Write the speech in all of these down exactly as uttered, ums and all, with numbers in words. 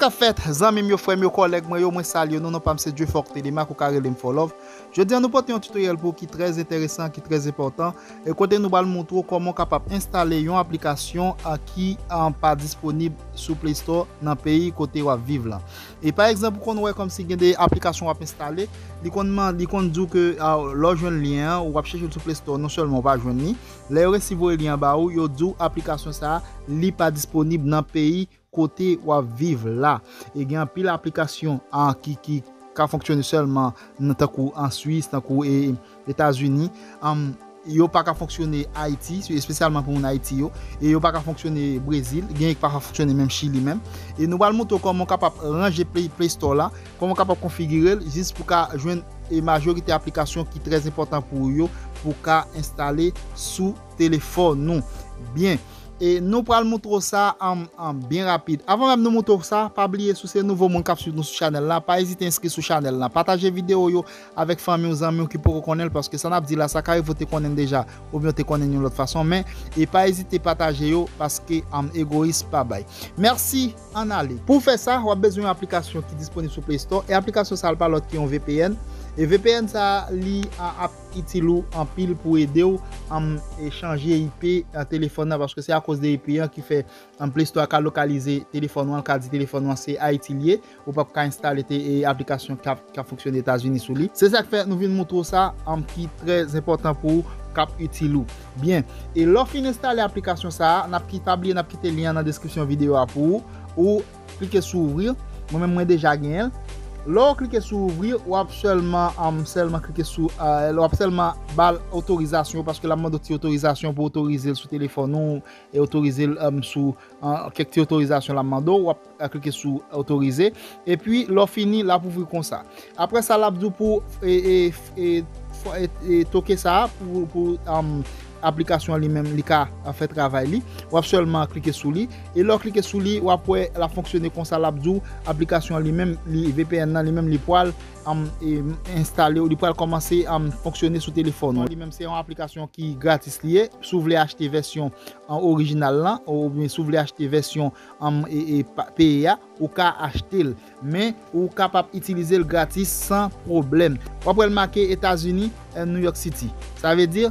K ap fèt, zanmi m yo, frè m yo, kòlèg mwen yo, mwen salye nou, non pa m se Dieufort Telemaque, ou ka rele m Fò Love. Jodi a nou pote yon tutoriel pou ou ki trè enteresan, ki trè enpòtan, e kote nou pral montre w kòman w kapab enstale yon aplikasyon, a, ki, a, pa disponib sou Play Store nan peyi kote w ap viv lan. E pa egzanp, ou konn wè kòmsi gen de aplikasyon w ap enstale, li konn man-, li konn di w ke, a, lè w jwenn lyen an, ou ap chèche l sou Play Store, non sèlman w pa jwenn li, lè yo resi voye lyen an ba ou, yo di w aplikasyon sa a, li pa disponib nan peyi kote w ap viv la. E gen anpil aplikasyon, a, ki, ki ka fonksyone sèlman nan, tankou an Swis, tankou, e, Etazini. Am, yo pa ka fonksyone Ayiti, espesyalman pou moun Ayiti yo. E yo pa ka fonksyone Brezil, gen ki pa ka fonksyone menm Chili menm. E nou pral montre w kòman w kapab ranje Play, Play Store la, kòman w kapab konfigire l, jis pou w ka jwenn, e, majorite aplikasyon ki trè enpòtan pou ou yo, pou w ka enstale sou telefòn ou. Byen. E nou pral montre w sa an, an byen rapid. Avan menm nou montre w sa, pa bliye, si w se nouvo moun k ap swiv nou sou chanèl la, pa ezite enskri sou chanèl la. Pataje videyo yo avèk fanmi w, zanmi w ki poko konnen l, paske sa n ap di la, sa ka rive w te konnen l deja, oubyen w te konnen l yon lòt fason, men, e pa ezite pataje yo, paske, am, egoyis pa bay. Mèsi, ann ale. Pou w fè sa, w ap bezwen yon aplikasyon ki disponib sou Play Store, e aplikasyon sa a, l pa lòt ke yon V P N. E V P N sa a, li, a, ap itil ou anpil pou ede w, am, e chanje I P, a, telefòn nan, paske se akoz de I P an ki fè, am, Play Store a ka lokalize telefòn ou an, l ka di telefòn ou an se Ayiti l ye, ou p ap ka enstale te, e, aplikasyon k ap, k ap fonksyone Etazini sou li. Se sa k fè nou vin montre w sa, am, ki trè enpòtan pou ou, k ap itil ou. Byen, e lè w fin enstale aplikasyon sa a, n ap ki-, pa bliye n ap kite lyen an nan deskripsyon videyo a pou ou, ou klike sou ouvrir. Mwen menm, mwen deja genyen l. Lè w klike sou ouvrir, w ap sèlman, am, sèlman klike sou, a, w ap sèlman ba l otorizasyon, paske l ap mande w ti otorizasyon pou otorize l sou telefòn ou, e otorize l, am, sou, an, kèk ti otorizasyon l ap mande w, w ap, a, klike sou otorize. Epi, lè w fini, l ap ouvri konsa. Apre sa, l ap di w pou, e, e, e, fò-, e, e, toke sa a pou, pou, am, aplikasyon an li menm, li ka, a, fè travay li. W ap sèlman klike sou li. E lè w klike sou li, w ap wè l ap fonksyone konsa, l ap di w aplikasyon an li menm, li, V P N nan li menm, li pral, am, e, enstale, li pral kòmanse, am, fonksyone sou telefòn ou. Li menm se yon aplikasyon ki gratis li ye. Si w vle achte vèsyon, an, orijinal lan, oubyen si w vle achte vèsyon, am, e, e, pa-, peye a, ou ka achte l. Men, ou kapab itilize l gratis san pwoblèm. W ap wè l make Etazini, e, New York City. Sa vle di,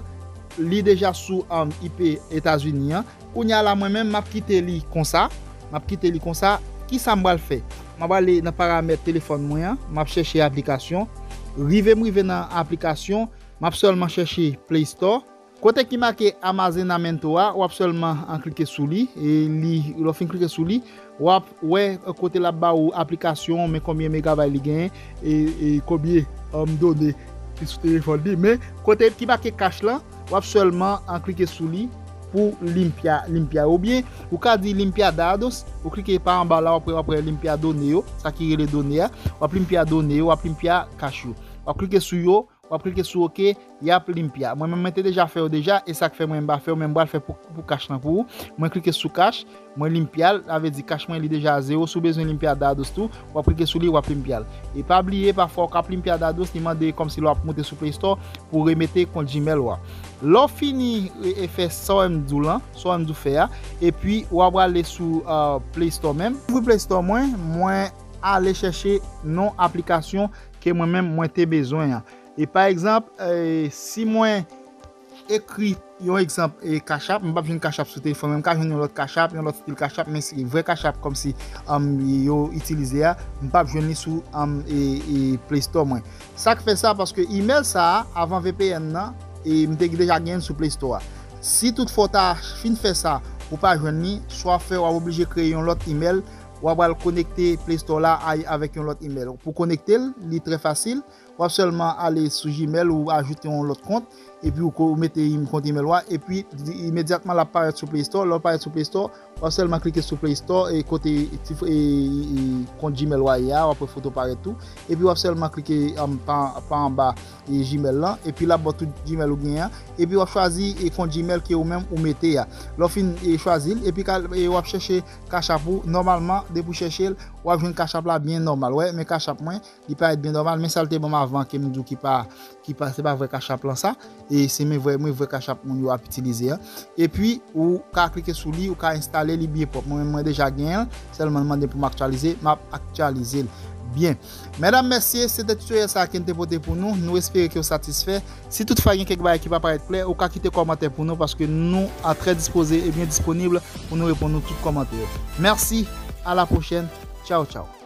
li deja sou, am, I P Etazini an. Kounye a la, mwen menm, m ap kite li konsa. M ap kite li konsa. Kisa m pral fè? M ap ale nan paramèt telefòn mwen an. M ap chèche aplikasyon. Rive m rive nan aplikasyon, m ap sèlman chèche Play Store. Kote ki make Armazenamento a, w ap sèlman, an, klike sou li. E li, lè w fin klike sou li, w ap wè, e, kote l ap ba ou aplikasyon, men konbyen megabay li genyen, e, e konbyen, am, done ki sou telefòn li. Men kote ki make cache lan, w ap sèlman, an, klike sou li pou limpia, limpia. Oubyen, ou ka di limpia dados, ou klike pa anba la, w ap wè, w ap wè limpia done yo, sa ki rele done a. W ap limpia done yo, w ap limpia cache yo. W ap klike sou yo, w ap klike sou OK, y ap limpia. Mwen menm, mwen te deja fè yo deja, e sa k fè mwen m pa fè yo, men m pral fè pou, pou cache lan pou ou. Mwen klike sou cache, mwen limpia l, sa vle di cache mwen li deja a zewo. Si w bezwen limpia dados tou, w ap klike sou li, w ap limpia l. E pa bliye, pafwa w k ap limpia dados, li mande kòmsi lè w ap moute sou Play Store pou w remete kont Gmail ou a. Lè w fini e, e fè sa w wè m di w lan, sa w wè m di w fè a, epi w ap prale sou, a, Play Store menm. Ouvri Play Store mwen, mwen ale chèche non aplikasyon ke mwen menm mwen te bezwen an. E pa egzanp, e, si mwen ekri yon egzanp, e, Cash App, m p ap jwenn Cash App sou telefòn, men m ka jwenn yon lòt Cash App, yon lòt stil Cash App, men se vrè Cash App kòmsi, um, yo itilize a, m p ap jwenn li sou, um, e, e, Play Store mwen. Sa k fè sa, paske email sa a, avan V P N nan, e, m te deja genyen l sou Play Store a. Si toutfwa w ta fin fè sa, ou pa jwenn li, sa w ap fè, w ap oblije kreye yon lòt email, w ap al konekte Play Store la a, avèk yon lòt email. Pou konekte l, li trè fasil. W ap sèlman ale sou Gmail ou ajoute yon lòt kont, epi ou ko-, ou mete im-, kont email ou a, epi di-, imedyatman l ap parèt sou Play Store. Lè w parèt sou Play Store, w ap sèlman klike sou Play Store e kote ti f-, e, e, kont Gmail ou a ye a, w ap wè foto parèt tou. Epi w ap sèlman klike, um, pa, pa anba, e, Gmail lan, epi l ap ba w tout Gmail ou genyen an, epi w ap chwazi, e, kont Gmail ke ou menm ou mete a. Lè w fin, e, chwazi l, epi ka, e, w ap chèche Cash App ou, nòmalman, depi w chèche l, w ap jwenn Cash App la byen nòmal. Wè, men Cash App mwen, li parèt byen nòmal, men sa l te ban m avan. Avan ke m di w ki pa, ki pa, se pa vrè Cash App lan sa. E se men vrè, men vrè Cash App moun yo ap itilize an. Epi, ou ka klike sou li, ou ka enstale li byen pwòp. Mwen menm, mwen deja genyen l, sèlman l mande pou m aktyalize, m ap aktyalize l. Byen. Medam, mesye, se te tutorial sa ke n te pote pou nou. Nou espere ke w satisfè. Si toutfwa gen kèk bagay ki pa parèt klè, ou ka kite kòmantè pou nou, paske nou a trè dispoze e byen disponib pou nou reponn nou tout kòmantè yo. Mèsi, a la pwochèn. Tchaw, tchaw.